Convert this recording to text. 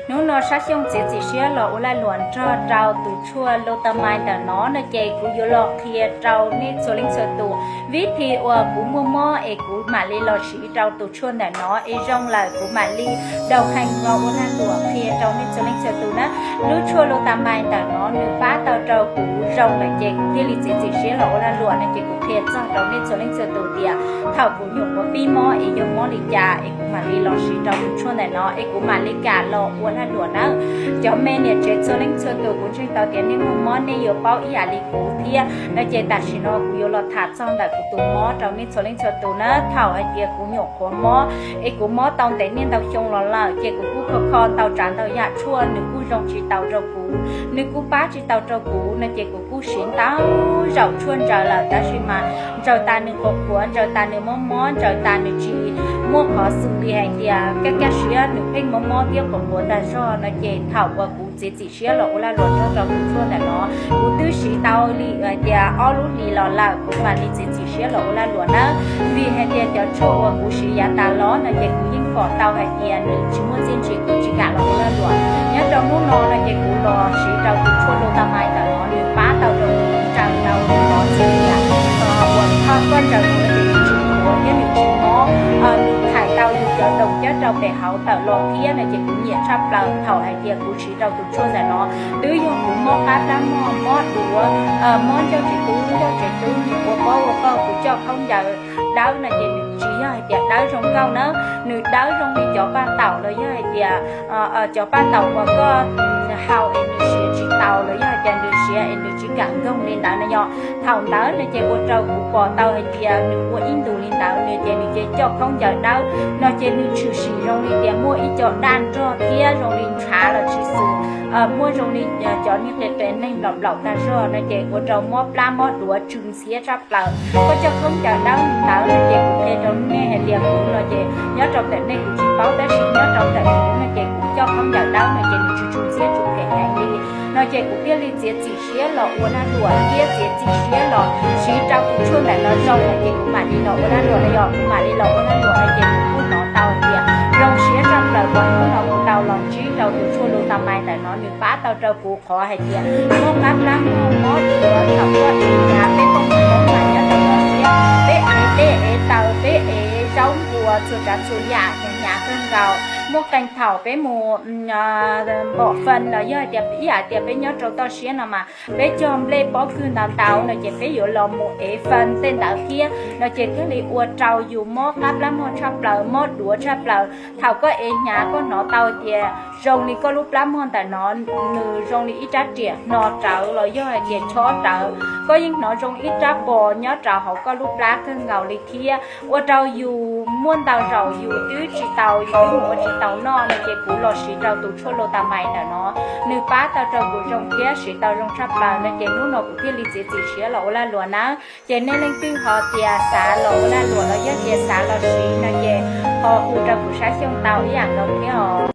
Hnub no Sab Xyooj txiav txim siab los ua lag luam nrog rau tus tshuaj Lotamine ntawm no no ces kuv yuav los qhia rau nej txhua leej txhua tus vib thi uas kuv muaj mob es kuv mam li los siv rau tus tshuaj ntawm no es zoo lawm kuv mam li daus heev los ua lag luam qhia rau nej txhua leej txhua tus na. Lub tshuaj Lotamine ntawm no nws pab tau rau kuv zoo lawm ces kuv thiaj li txiav txim siab los ua lag luam no ces kuv qhia txog rau nej txhua leej txhua tus tias thaum kuv nyuam qhuav pib mob es yog mob li cas es kuv mam li los siv rau tus tshuaj ntawm no es kuv mam li kam los ua lag luam nawb. Cov me niam tsev txhua leej txhua tus, kuv ntseeg tau tias nej muaj mob nej yuav paub ib yam li kuv thiab no ces tam sim no kuv yuav los tham txog ntawm kuv tus mob rau nej txhua leej txhua tus na. Thaum hais tias kuv nyuam qhuav mob es kuv mob tau ntev niaj ntau xyoo los lawm ces kuv kuj kho kho ntau tsav ntau yam tshuaj nws kuj zoo tsis taus rau kuv, nws kuj pab tsis tau rau kuv no ces kuv kuj siv ntau zaum tshuaj ntsaws lawm tab sis mas ntsaws tas nws quav quav, ntsaws tas nws mob mob, ntsaws tas nws tsis muaj qhov xws li hais tias kaj kaj siab, nws pheej mob mob thiab quav quav ntag zog no ces thaum uas kuv txiav txim siab los ua lag luam nrog rau tus tshuaj ntawm no, kuv twb siv tau li hais tias ob lub hlis los lawm kuv mam li txiav txim siab los ua lag luam nawb. Vim hais tias cov tshuaj uas kuv siv yav tas los no ces kuv yeej pom tau hais tias nws tsis muaj txiaj ntsig, kuv tsis kam los ua lag luam. Nyob rau hnub no no ces kuv los siv rau tus tshuaj Lotamine ntawm no nws pab tau rau kuv ntsaws tau qhov txhia tias uas koj ntsaws no ces nws tsis quav thiab nws tsis mob, nws thaiv tau yus cov doos cawb rau pem hauv tawm los thiab no ces kuv nyiam tshaj plaws thaum hais tias kuv siv rau tus tshuaj ntawm no. Twb yog kuv mob qab plab mog, mob duav, mob ncauj tsev tub, ncauj tsev tub nws ua pob ua pog, kuv coj khaub ncaws dawb no ces nws tsis yog hais tias dawb zoo nkauj na, nws dawb zoo li cov paj taum los yog hais tias cov paj taum uas koj haus es nws siav tsis taus los yog hais tias nws siav es nws tsis kam nkoog li ntawd no yog. Thaum ntawd no ces ua rau kuv pom tau hais tias nws ua ib ntus li ntawd no ces nws ces coj khaub ncaws dawb no ces nws tshwm sim zoo li tias muaj ib co daj nrog thiab zoo li ntshav los tsis xwm, muaj zoo li cov niag qe qe neeg nplaum nplaum tag zog no ces ua rau mob plab mob duav tsw ntxhiab tshaj plaws. Koj coj khaub ncaws dawb li ntawd no ces kuv qhia rau nej hais tias kuv no ces nyob rau ntawm nej kuv tsis paub tab sis nyob rau ntawm kuv no ces kuv coj khaub ncaws dawb no ces nws tsw tsw ntxhiab tsw phem heev li no ces kuv thiaj li txiav txim siab los ua lag luam thiab txiav txim siab los siv rau tus tshuaj ntawm no zoo no ces kuv mam li los ua lag luam no yog kuv mam li los ua lag luam no ces kuv kuj hnov tau hais tias zoo siab tshaj plaws uas hnub no kuv tau los ntsib rau tus tshuaj Lotamine ntawm no nws pab tau rau kuv qhov hais tias mob qab plab mog, mob duav, thaum koj ev hnyav peb poj niam Hmoob mas nyob rau toj siab peb ev dej ev taws peb ev zaub npua txhua tsav txhua yam hnyav kawg nkaus. Muaj qee thaum peb mus npom fee los yog hais tias ib yam tias peb nyob rau toj siab no mas peb cog nplej pob kws ntau ntau no ces peb yuav los mus ev fee tej ntawd thiab no ces thiaj li ua rau yus mob qab plab mog tshaj plaws, mob duav tshaj plaws. Thaum koj ev hnyav koj hnov tau tias zoo li koj lub plab mog ntawm no nws zoo li ib rab riam hno rawv los yog hais tias chob rawv, koj yeej hnov zoo ib rab pos nyob rau hauv koj lub plab kawg nkaus li thiab. Ua rau yus muaj ntau zaus yus twb tsis tau, yus twb mus ua tsis tau noj no ces kuv los siv rau tus tshuaj Lotamine ntawm no, nws pab tau rau kuv zoo thiab siv tau zoo tshaj plaws no ces hnub no kuv thiaj li txiav txim siab los ua lag luam nawb. Ces nej leej twg ho tias xav los ua lag luam los yog tias xav los siv no ces ho hu rau kuv Sab Xyooj tau ib yam nkaus thiab os.